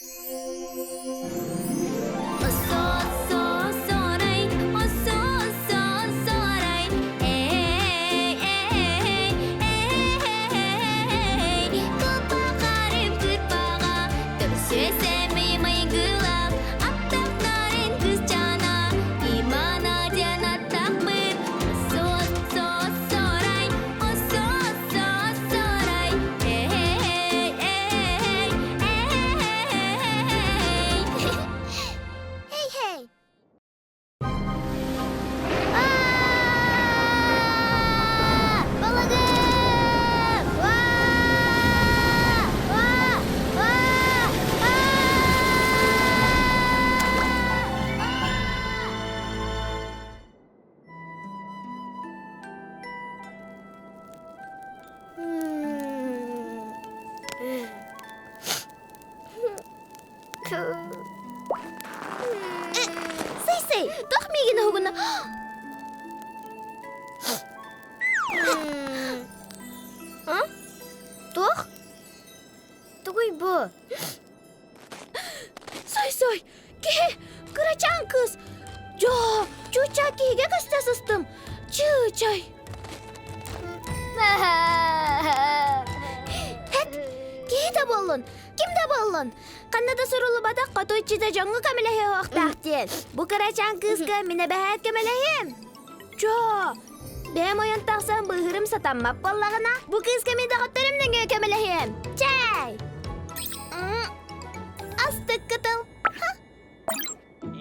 Hey-hey! Балыгым! Сэй-сэй, туох миигин уһугуна? Туох? Тугуй бу? Сой-сой, киһи, кырачаан кыыс. Дьоо, чуучаа киһигэ көстө сыстым. Чыычай. Хэт, киһи да буоллун, ким да буоллун. Ханна да суруллубатах хоту иччитэ дьоҥҥо көмөлөһүөхтээх диэн. Бу кырачаан кыыска мин эбэһээт көмөлөһүөм. Чоо, бэйэм ойон тахсан быыһырым сатаммат буоллаҕына, бу кыыска мин доҕотторум нөҥүө көмөлөһүөм. Чэй! Астык кытыл.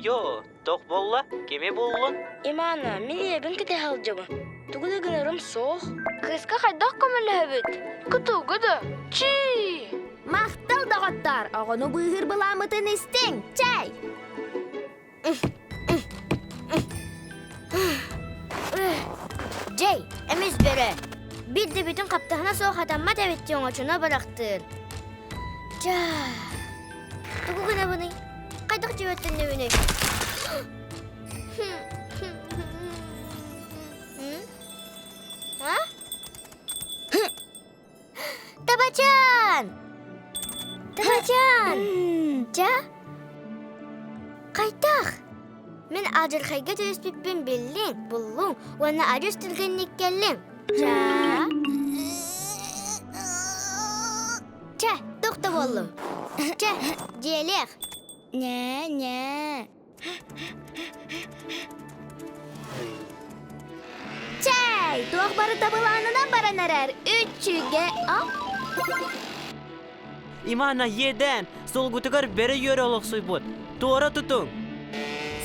Йоо, тох буолла? Кими буллун? Имана, мин ийэбин кэтэһэ сылдьабын. Тугу да гынарым суох. Кыыска хайдах көмөлөһөбүт? Кытылга да? Чии! Махтал, доҕоттоор! Оҕону быыһыыр былааммытын истиҥ! Чэй! Дьэй, эмис бөрө. Биир да бүтүн хаптаһына суох хатаммат эбит оҥочуна бырахтыыр. Ча, тугу гынабыный? Хайдах дьүөттэннэбиний? А? Табачан! Табачан! Ча? Хайдах? Мин алдьархайга түбэспиппин биллиҥ, буллуҥ уонна адьас түргэнник кэллиҥ. Ча? Чэ, туох да буоллум. Чэ, дьиэлиэх. Ньээ-ньээ. Чэй, туох барыта былаанынан баран эрэр. Үчүгэ а? Имана иэдээн, суолгутугар бөрө үөрэ олохсуйбут. Туора тутуҥ.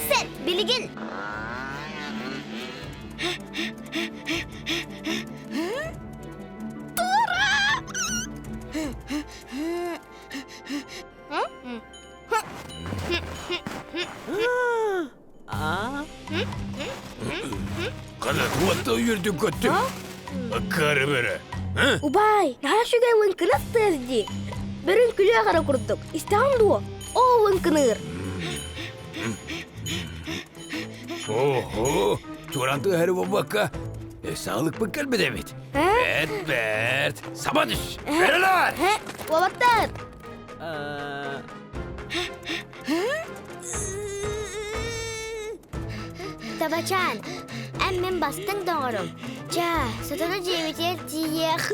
Сет, билигин. Қанат уотта үөрдүн көттүм. Аккары бөрө. Убай, наһаа үчүгэй лыҥкынас тыас дии. Бөрүн күлүөх эрэ курдук. Истэҕин дуо? Оо, лыҥкыныыр. Ого, туран тыаһары буолбакка, саалыкпыт кэлбит эбит. Бэрт, бэрт, саба түс! Бэрэлэр! Уолаттар! Табачаан, эн мин бастыҥ доҕорум. Чаа, сотору дьиэбитигэр тиийиэх.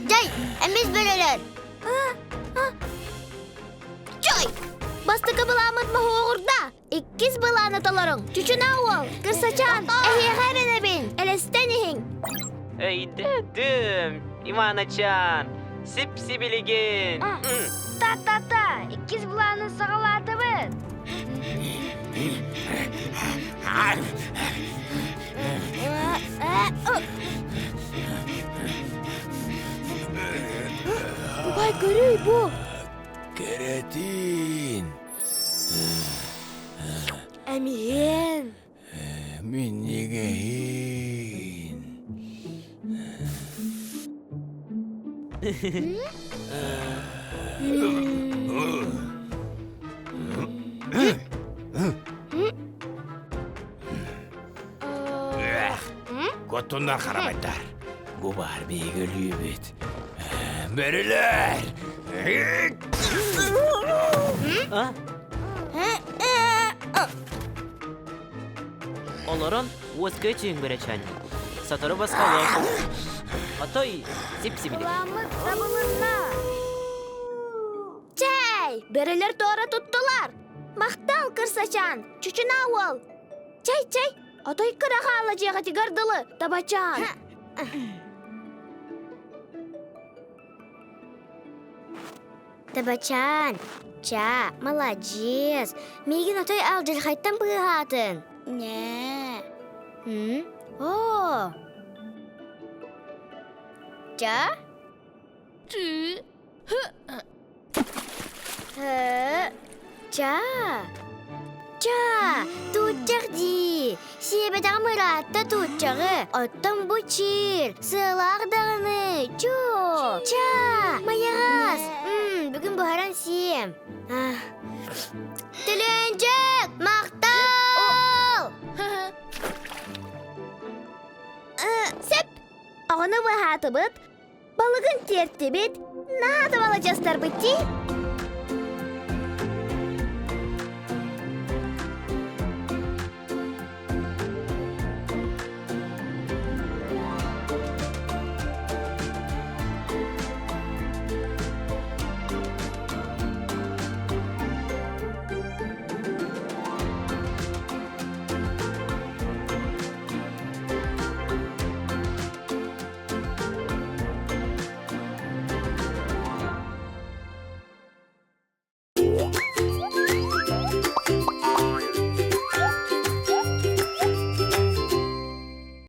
Дьай, эмис бөрөлөр! Чой! Бастакы былааммыт моһуоҕурда! Иккис былааны толоруҥ! Чучунаа уол, кырсачаан, эһиэхэ эрэнэбин! Элэстэн иһиҥ! Өйдөтүм, Иваначаан, сип-сибилигин. Та-та-та, иккис былааны саҕалаатыбыт. Убай, көрүй бу! Кэрэтин! Эмиэн! Минньигэһин! Коттуннар харабайдар. Бу баар биһиги өлүүбүт. Бөрөлөр! А? Олорон уоска чүүн бөрөчөн. Сотору босхолуох. Отой сип-сибилик. Уламмыт табылынна. Чэй! Бөрөлөр туора туттулар. Махтал, кырсачаан, чучуна уол. Чэй, чэй, отой кыра хаала дьиэҕитигэр дылы, табачаан. Табачаан, чаа, маладьыас, миигин отой алдьархайтан быыһаатын. Нэ. М? Оо. Ча? Ча! Ча! Тууччах дии! Сиэбэтэҕим ыраатта тууччаҕы, оттон бу чиир, сыалаах даҕаны, чоо! Ча! Майаҕас! М, бүгүн буһаран сиэм. Төлөөнчөк! Махтал! Сөп! Оҕону быһаатыбыт, Балыгын тиэртибит, наһаа да маладьыастарбыт дии.